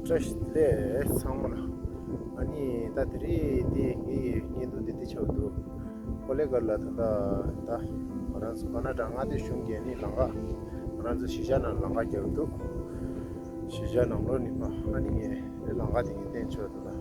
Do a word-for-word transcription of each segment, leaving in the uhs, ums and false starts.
བཀྲ་ཤིས་བདེ་ལེགས་ཚང་མ་ལ། ཨ་ནི་ད་དེ་རིང་འདི་ངའི་བརྙན་ཐུང་འདི་འདི་ཆགས་འདུག་ཀོ་ལེ་གྷལ་ལ་ད་ལྟ་ད་ང་རང་ཚོ་ཀ་ན་ཌ་མངའ་སྡེ་གཞུང་གིས་ནི་ལམ་ཁ་ང་རང་ཚོ་གཞིས་ཆགས་ནང་ལམ་ཁ་རྒྱག་གི་འདུག་གཞིས་ཆགས་ནང་ལོགས་ནི་མ་ཨ་ནི་ངས་ལམ་ཁ་དེ་ངས་བསྟན་ཆོག་ད་ལྟ།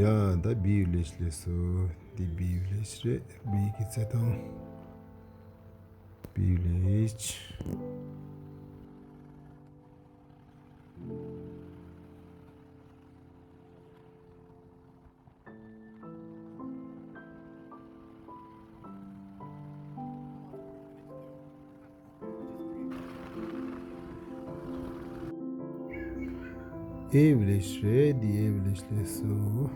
ཡ། ད་བི་ལེཇ་སླེབས་སོང་། འདི་བི་ལེཇ་རེད། བི་གི་རྩེད་ཐང་། བི་ལེཇ། ཨེ་བི་ལེཇ་རེད། འདི་ཨེ་བི་ལེཇ་སླེབས་སོང་།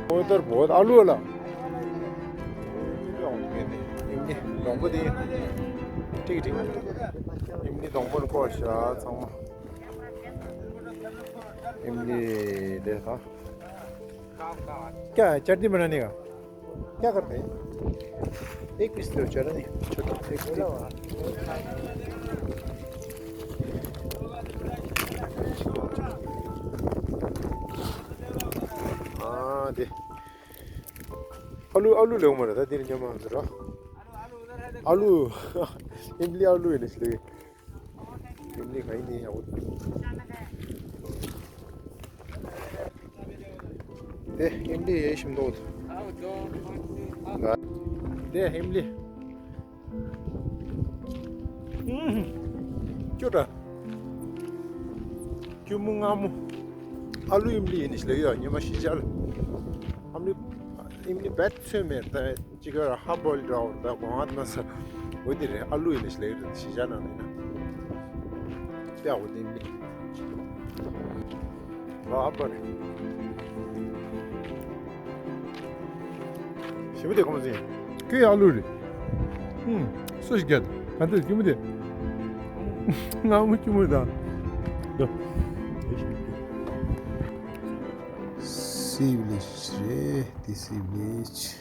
ཨོ་ཏར་བོད་ཨ་ལུ་ལ། ཨིམ་ལི་སྡོང་པོ་དེ། ཏིག་ཏིག་ཨིམ་ལི་སྡོང་པོ་ལ་བཀོད་བཞག་ཚང་མ། ཨིམ་ལི་དེ་དང་། क्या है? चटनी बनाने का। क्या करते हैं? एक पीस दो, चलो नहीं, छोटा, एक पीस। ཨ་དེ། ཨ་ལུ་ཨ་ལུ་ལེགས་མ་རེད། ད་འདིར་ཉོ་མ་འཛུལ་ར། ཨ་ལུ། ཨིམ་ལི་ཨ་ལུ་ཡིན་ལེ། ཨིམ་ལི་ག་ཡིན་ནི་ཡག་པོ། དེ་ཨིམ་ལི་ཡེ་ཤིམ་འདུག་དེ་ཨིམ་ལི། ཨུམ། ཁྱོད་ད། ཁྱོད་མོ་ང་མོ། ཨ་ལུ་ཨིམ་ལི་ཡིན་ནི་ལེ་ཡ། ཉི་མ་ཤི་ཅལ། ཨ་ལུ་ཨིམ་ལི་བེད་ཚོད་མེད་ད། ཅིག་ག་ཧ་བོལ་འདྲ་བོ་ད་གོང་ཨ་མ་ས། འོ་དེ་རེད། ཨ་ལུ་ཡིན་ནི་ལེ་རེད། གཞིས་ཆགས་ནང་ནས་ན། ཡ་འོ་དེ་མི། ལ་ཨ་པ་རེད། ཞི་མི་དེ་གོང་ཟིན། ཁྱོད་ཨ་ལུ་རེད། ཧུམ། སུ་ཞིག་རྒྱལ། ག་འདི་ཀྱུ་མི་དེ། ང་མོ་ཀྱུ་མི་ད། སི་བི་ལེཇ་རེད། དེ་སི་བི་ལེཇ།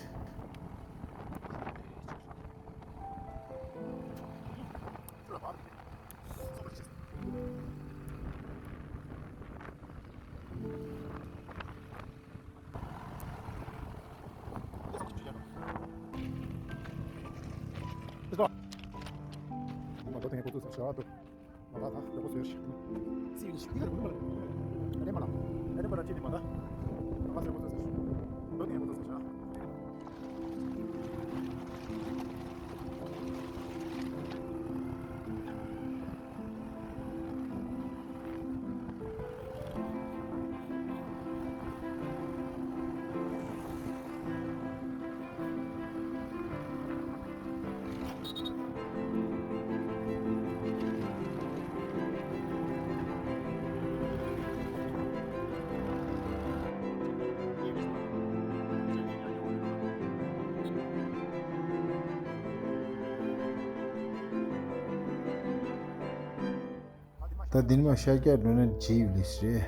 ད་འདི་ནས་མར་ཤར་རྒྱག་འགྲོ་ན་ཇི་བི་ལེཇ་རེད།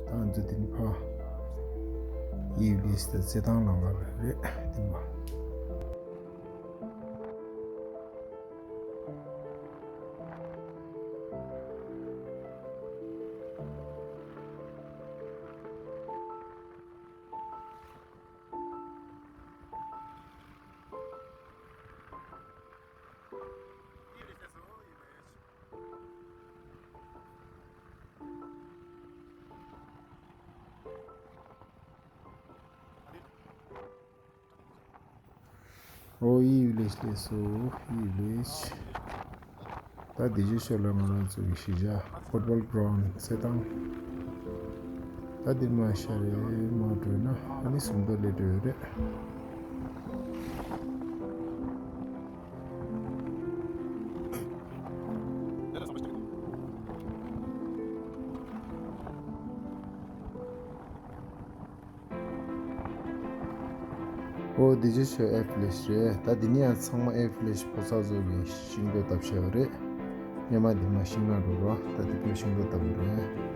ད་ང་ཚོ་འདི་ནས་ཕར་ཡི་བི་ལེཇ་དང་རྩེད་ཐང་ལམ་ཁ་རེད། འདི་ནས་མར། ཨོ་ཡི་ཝི་ལེཇ་སླེབས་སོང་། ཡི་ཝི་ལེཇ། ད་འདི་ཆུ་ཤོར་ལ་ང་རང་ཚོ་གི་གཞིས་ཆགས་ཕུཊ་བོལ་གྷི་རའུན་ཌི་རྩེད་ཐང་། ད་འདིར་མར་ཤར་རེད། མར་འགྲོ་ན་ཨ་ནི་སུམ་མདོ་སླེབས་འགྲོ་ཡོད་རེད། ཨོ་འདི་ཆུ་ཤོར་ཨེ་ཕི་ལེཇ་རེད། ད་འདི་ནས་ཡང་ཚང་མ་ཨེ་ཕི་ལེཇ་ཕོ་གསར་ཚོ་གི་ཤིང་ཏོག་བཏབ་བཞག་པ་རེད། སྔོན་མ་འདི་མར་ཤིང་ནགས་འགྲོ་རོགས། ད་འདི་བོད་ཤིང་ཏོག་བཏབ་པ་རེད།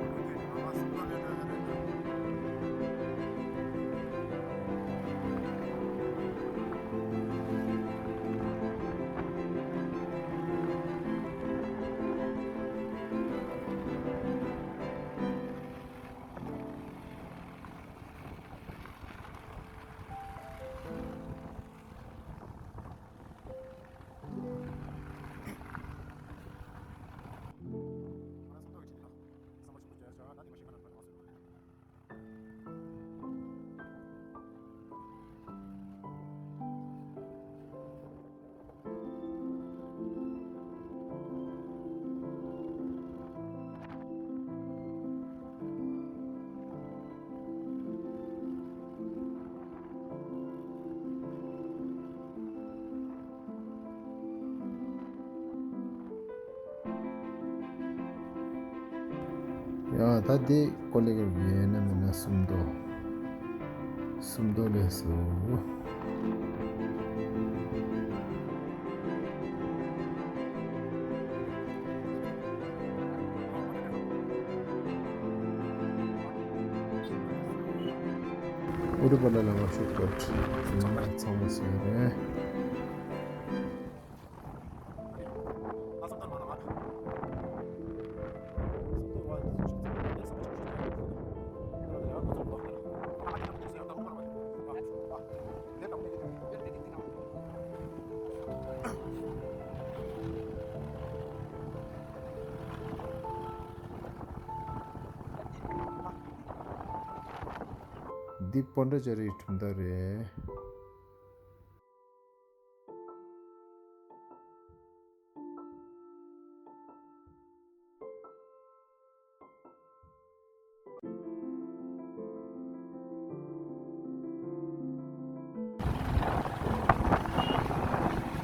ཡ་ད་འདི་ཀོ་ལི་གུར་གྱི་ཡིན་ན་མིན་ན་སུམ་མདོ། སུམ་མདོ་སླེབས་སོང་། ཨུ་ཏུ་པ་ལ་ལ་བ་ཤུག་ཏོག་ཙམ་ཚང་མ་ཟེར་རེད། འདི་པོན་ཊ་ཅ་རིའི་གྲུབ་མཐའ་རེད།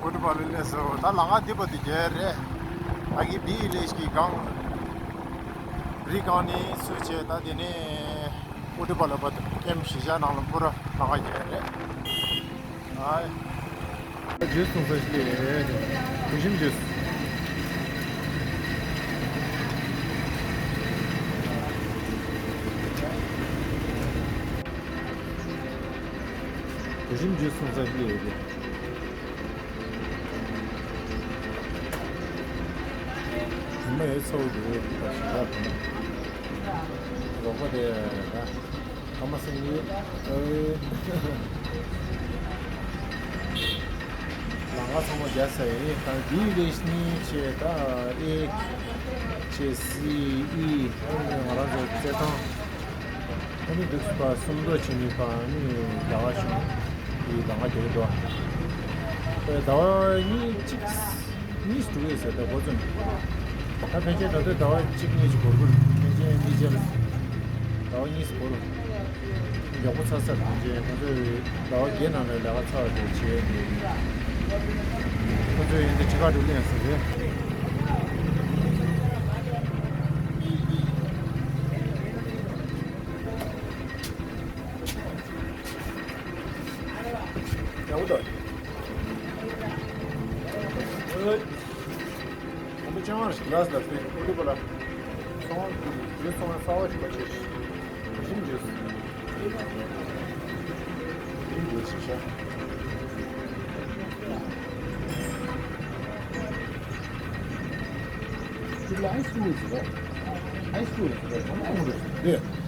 ཨུ་ཏུ་པ་ལ་སླེབས་སོང་། ད་ལམ་ཁ་འདི་པོ་འདི་རྒྱལ་རེད། ད་གི་བི་ལེཇ་གི་སྒང་རི་སྒང་ནས་ཚུར་བྱས། ད་དེ་ནས་ཨུ་ཏུ་པ་ལ་བར་དུ་ཀེམ་གཞིས་ཆགས་ནང་ལ་སྤོ་ར་ལམ་ཁ་རྒྱལ་རེད། ཨ། ཇུས་འཐུང་ས་ཞིག་རེད། གྲུ་ཞིམ་ཇུས། གྲུ་ཞིམ་ཇུས་འཐུང་ས་ཞིག་རེད། ཉི་མ་ཡོད་ཚོད་འདུག་ད་ཞིག་ལབ་ན་རོགས་པ་དེ་ད། ཨ་མ་སེང་གེ། ཨོའི། ལམ་ཁ་ཚང་མ་རྒྱག་ས་ཡིན། ད་འདིའི་རེ་གཉིས་བྱས། ད་ཨེ་བྱས་སི་ཨི་ཨ་ནི་ང་རང་ཚོ་རྩེད་ཐང་། ཨ་ནི་འདུག་པ་སུམ་མདོ་བྱེད་ནི་པ་ཨ་ནི་རྒྱ་གར་གཞུང་གི་ལམ་ཁ་རྒྱག་གི་འདུག་ཨེ་ཟླ་བ་གཉིས་གཅིག་གཉིས་སུ་འགྲོ་ཡོད་ཟེར་ད་འགོ་བཙུགས་ནས། ད་ཕན་ཆད་ད་ལྟ་ཟླ་བ་གཅིག་གཉིས་ཀྱི་འགོར་འགོར་ཕན་ཆད་གཉིས་ཆར་ཟླ་བ་གཉིས་སུ་འགོར་མགྱོགས་པོ་ཚར་ཚར་ཕན་ཆད་ང་ཚོས་ཟླ་བ་བརྒྱད་ནང་ལ་ལས་ཀ་ཚར་བ་དེ་བྱས་ནས་ཁོ་ཚོས་ཡིན་ད་ཅི་ག་འགྲོ་གི་ཡིན་ཟེར་རེད། ཡག་པོ་འདུག་ཨོ། ཨ་མ་ཅང་ལགས་ལགས་ཨོ་ཏི་པ་ལ། སོང་། ཇུས་སོང་ས་བ་ཞིག་པ་ཆེ། ཞིམ་ཇུས། ཞིམ་ཇུས་ཤ། ཅིག་ལ་ཨའི་སི་ཀྲིམ་ཡོད་ཟེར་རོ། ཨའི་སི་ཀྲིམ་ཡོད་ཟེར་རོ། ཨོ་རེད། རེད།